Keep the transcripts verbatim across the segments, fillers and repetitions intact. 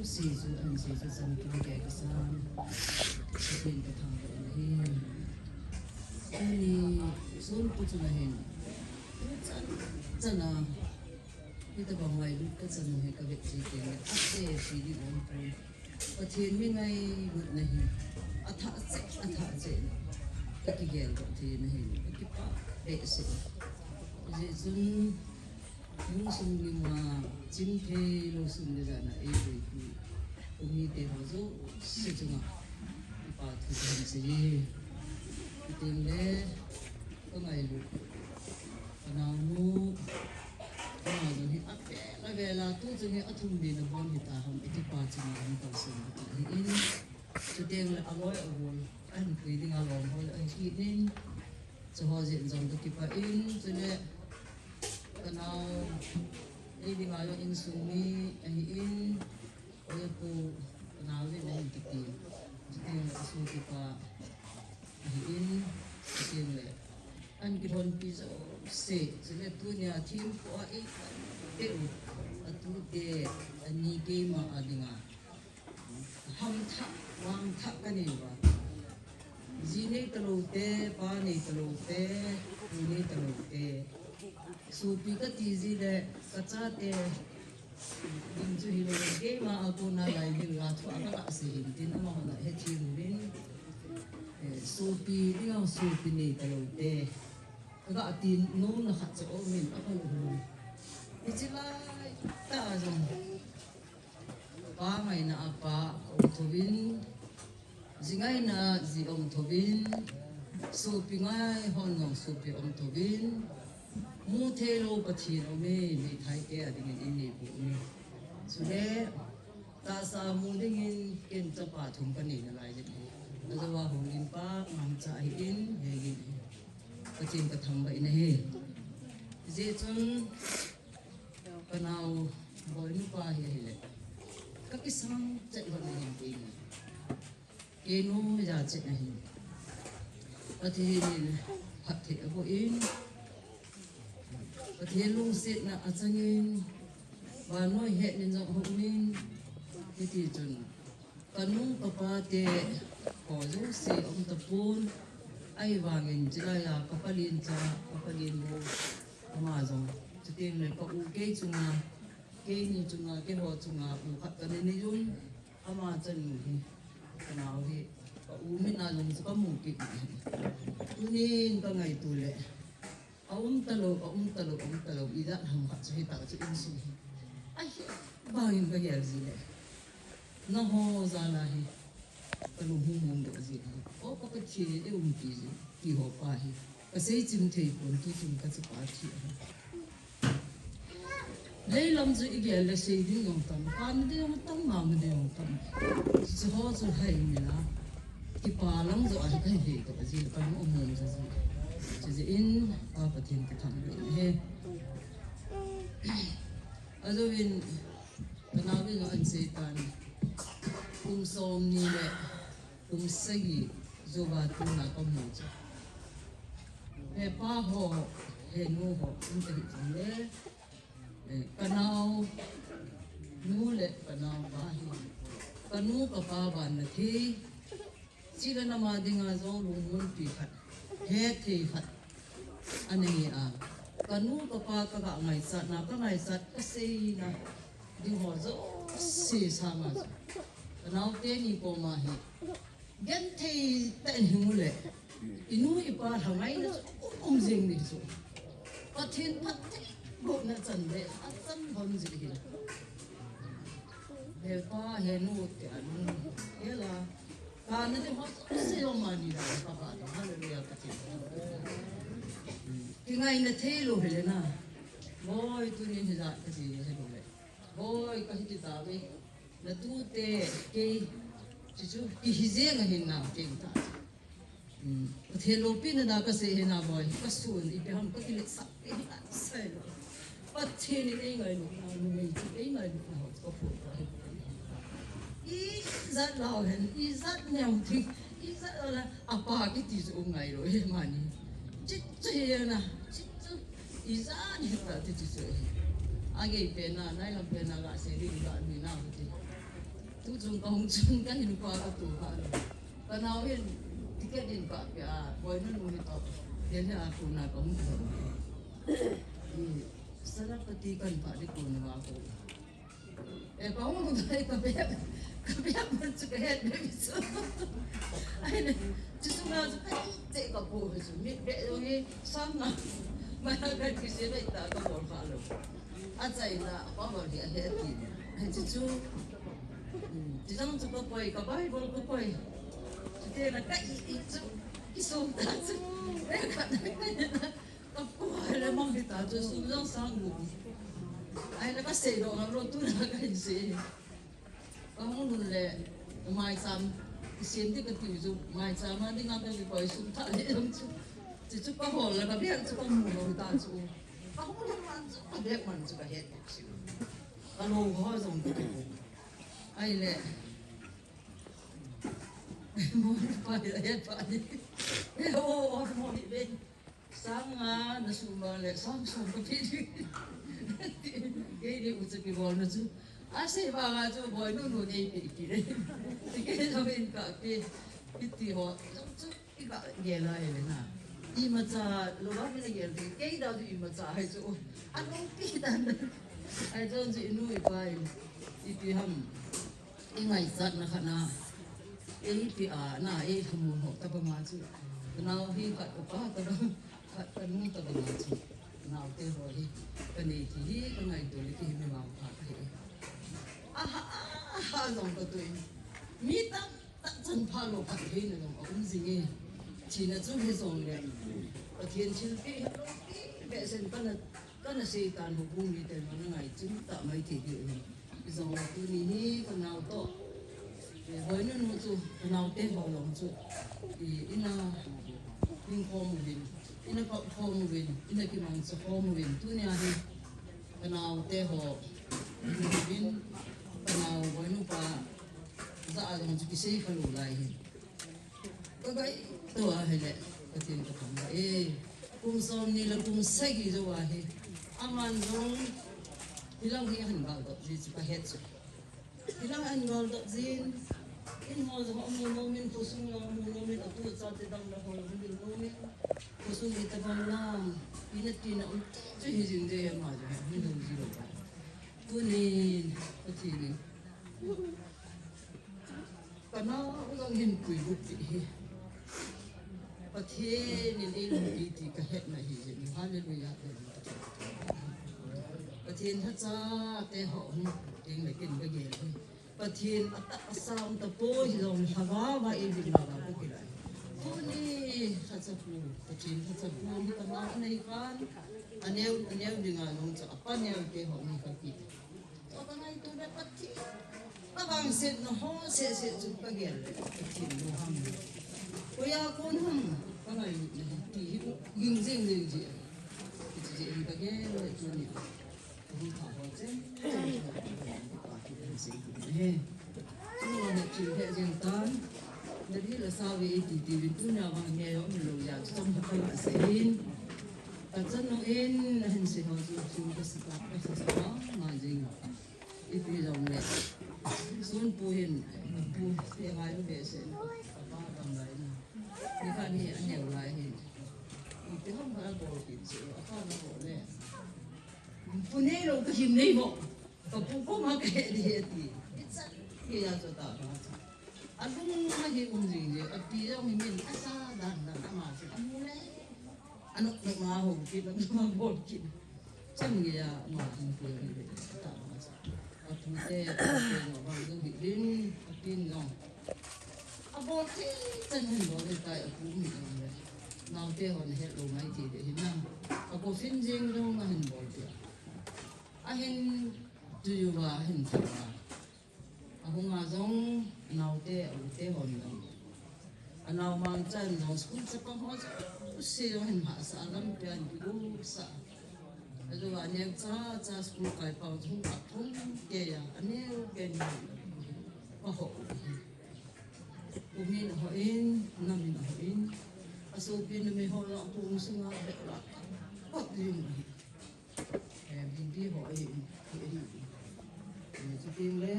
Sisu an sisu san kin ke kasan. Sikin ka thang ka in hi. Ani sun pu chu na hin. Chan, chan a. Ita ba mai lut ka chan he ka vet chi ke. Ate si di on pu. Pathen mi ngailutna hi. Atha che, atha che. Ka kigel ba the na hin. Ka kipa be se. Jeh chun Lungsung lim a, chim thei lou sung le jan a, ei boipi. Umi te ho jouse chunga, kipa thu kahin sei e. Chuteng le, ka ngailu, ka naonu, ka naonu hi avel avel a, tu chun hi athum ni na bon hita ham, kipa chunga hung kalson ta hi in. Chuteng le, aloi agol, ahin pui ding a lom ho le, ahin kit in. Chu ho jeh jong ka kipah in, chule, Ka nau, ei dinga jong insung mi ahin, oi pu, ka nau vin ahin kiti. Chuteng le ka sopipa ahin, chuteng le an kilhonpi jouse, chule tunia thempu a ei peh u, atute, ani keima a dinga. Hamthah, vangthah ka nei uva. Ji nei talou te, pa nei talou te, pu nei talou te. Sopi kati ji le, ka chate, ding chu hilou, keima a kona lai ding la thu a ka la sei hin tin, amahon ahethem uvin. Eh, sopi, ding a sopi nei talou te. Ka ga ti nom na khat chu umin, a kal u. Hiche lai tah a jong. Pa ngaina a pa um thouvin, ji ngaina a ji um thouvin, sopi ngai hon jong sopi um thouvin, mu thei lou Pathen um e, meithai te a dingin in nei pu um e. Chule, tahsa mu dingin ken chapa thum ka nei nalai jin e. Ajou a hung in pa, mangcha ahin, hegin e. Pathen ka thangvah in ahi. Hijeh chun, Ka nau, Boinu pa hi ahile. Ka kisang chet lhon ahin keini. Keinu ja chet ahin. Pathen in phatthei aboh in. Pathen lungsetna achangin. Vannoi hetnin jong ahung umin. Hiti chun. Ka nu ka pa te ho jouse um tapon, ahivangin chulai a ka palen cha, ka palen nu, ama jong, chuteng le ka u kei chunga, keini chunga, keiho chunga, u khat ka nei nei un, ama chanu hi, ka nau hi, ka u mit na jong chu ka mu kit. Tunin ka ngaito le, A um talou, a um talou, a um talou, ijat ham khat chu hitia chu insung hi. Ahivangin ka gel ji le. Nangho jal a hi. Ka lung hung mong doh ji le. O ka Pathen in eiumpi ji. Ti ho pa hi. Ka sei chim thei pon tu chun ka chapa thi ahi. Leilam chu igel le sei ding jong tam, kana ding jong tam, ngahna ding jong tam. Chuho chu hai mina, kipa lang joh a hi kahin hei toh ji, kana um mong ji. Chujeh in, Pa Pathen kathangvah in ahi. Ajouvin, ka nau in jong ahin sei tan, kum somni le kum sagi jouva tuna kamu chu. He pa ho, he nu ho, um tahi jongle, Eh, ka nau nu le ka nau pa hi. Ka nu ka pa vannoi thei. Chule nama dinga jong lungmonpi khat. Hethei khat. Anei a. Ka nu ka pa ka ga ngaichat na, ka ngaichat ka seina. Ding ho jouse sanga. Ka nau teni koma hi. Genthei tah in hung u le. I nu i pa lhangaina chu um um jing ding chu. Pathen phattheibohna chan le achan lhon jing hin. He pa he nu te a nu. He la. Kana ding ho se lo mani la pa pa. Hallelujah Pathen. Kingaina thei lou hi le na. Boi tunin hijat kati hi lou le. Boi ka hiti tave. Natute kei, chuchu, kihi jeng ahin na, kei ta. Hmm. Pathen loupina da kasei ahi na boi, kasun, ipi ham kakiletsah, kei hi asei lou. Pathen in eingailutna, numei chu eingailutna ho, kaphut ahi. Ijat lou hen, ijat neo thei, ijat lou la, apa kiti chu um ngailou, he mani. Chuchu hi na, chuchu. Ijat hita ti chu chu hi. Agei pen a, nailam pen a gasei ding ga ni na ti. Chung ka hung chung ka hin kha ka tu kha. Ka nau hin ticket in ka pia, Boinu nu hi to. Delhi a kona ka hung to. I Senapati kan pa di kona ko. E, ka hung dai ka bep, ka bep man chu ka het bep chu. Ai le, chu chu nga chu ka te ka po chu, mi be lo hi sang nga. Ma ka ki se le ta ka bol kha lo. A chai na, pa ba hi a het ki. Ai chu chu. Hmm, chu jang chu ka poi, ka Bible ka poi. Chu te na ka i, i chu, i som ta chu. E ka na ka na. Ka poi le mang hi ta chu sum jong sang gup. Ai na ka sei lo ngam lo tu na ka hin sei. Ka hung lhun le maicham, i sem di ka tiu chu maicham a dinga ka kikoi sum tha le jong chu. Chu chu ka hol le ka bek chu ka mu lo ta chu. Ka hung lhun man chu ka bek man chu ka het bek chu. Ka lo ho jong ka ti. Ai le. Mo pa le het pa ni. E o o mo hi be. Sang nga na sum vang le sang som ka pe ding. Kei ni u chu kibol na chu. A sei vang a chu Boinu nu nei pe kit le. Ti kei jong in ka pe. Kiti ho jong chu i ka gel a e le na. Imacha lo va mi na gel te. Kei da chu imacha hai chu. A lo pi dan. Ai jong chu i nu i pa in. Ipi ham. I ngaichatna khat na, ei pi a na, ei thamun ho tabang a chu. Ka nau hi khat ka pa tabang, khat ka nu tabang a chu. Ka nau te ho hi, ka nei thi hi, ka ngaito le thi hi mi vang pha ka hi. Aha, aha, jong ka tui. Mi tam, tam chan pha lo khat hi na jong a um jing e. Thina chu hi jong le. Pathen thilpeh hi lo pi, behseh in ka na Ka na sei tan houbung mite jong na ngai chim ta mai thei diu ahi. Ijong le tuni hi ka nau toh. Eh, Boinu nu chu ka nau te ho jong chu. Eh, ina hing khom uvin, ina kop khom uvin, ina kimangcha khom uvin. Tuni a hi ka nau te ho hing uvin, ka nau Boinu pa ja a jong chu kisei kha lou lai hi. Ka ngaito a hile, Pathen ka thangvah e. Kum somni le kum sagi jou a hi. Aman jong, hilang hi ahin galdot ji chu ka het chu. Hilang ahin galdot jin. In ho jong amu nom in, khosung jong amu nom in, atu achate dang le ho jong amu nom in. Khosung hi tabang lam, ina tina um chu hi jing je ama jong, amu nom ji lou. Tunin, Pathen in. Ka nau jong hin puilut ti hi. Pathen in eilungpi ti ka hetna hi jeh in. Hallelujah. Pathen lhacha te ho hung teng le ken ka gel hi. Pathen atah a sang tapoi jong lhagao va eivil lhagao ka kilai. Tuni lhacha pu, Pathen lhacha pu hi ka nau anei khan. Aneo, aneo dinga jong chu apa neo te ho ni ka ki. Tua ka ngaito le Pathen. Ka vangsetna ho seh seh chu ka gel le Pathen lunghan. Koiya kon ham ka ngailutna hi ti hi ging jing jing ji. Hiche jeh in ka gel le tuni. Ka hung pha ho chen chen. He. Tuni na thil he jeng tan. Na di la sa ve ti ti vin tuni a vang nge jong um lou jeh a chu chomkhat ka la sei in. Ka chan nung in, na hin sei ho chu, chu ka sa ta, ka sa sa ma, ma jing. Ipi jong le. Sun pu hin, pu te ngai lu behseh, ka pa bang lai na. Ni kha ni a neo lai hin. Ipi ham ka bol kit chu, a pa na bol le. Pu nei lou ka hin nei mo. Ka pu koma ka he di he ti. Ichan gei a chu ta ba chu. Alung ma hi um jing je, api jong hi min asa dan dan ama chu amu le. Anok nok ma ho kit, nok nok ma bol kit. Chan gei a ama hin pu hi le ta ba chu. Apu te, apu te jong bang jong hi din, apin jong. Abol kit chan hin bol le tai apu mi jong le. Naote hon het lou mai ti de hin na. Ako fin jing jong ma hin bol ti. Ahin tuiuva, ahin tuiuva. Ahung a jong, anaote, aute hon jong. Anao mangchan jong, school chapang ho jong, use jong ahin hahsa, lampi a ahin kigosah. Ajou a neocha cha school kai pa jong, athum kei a, aneo kei a, aho. Umin ahoh in, namin ahoh in. Asopi numei ho jong, apung sunga, abeh la, kot jing ahi. Eh, bibi ho ahi, ahi, ahi. Eh, chuteng le,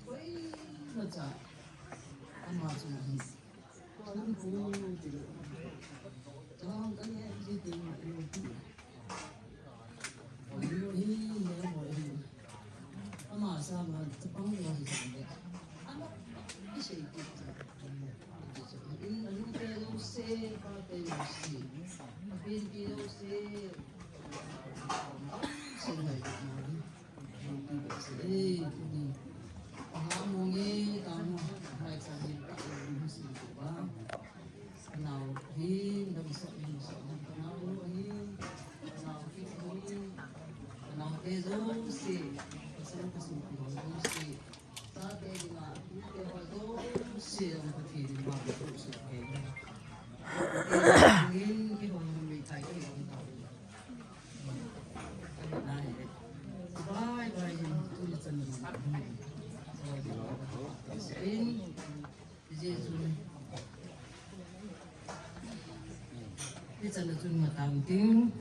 koima Hichan a chun matang ting,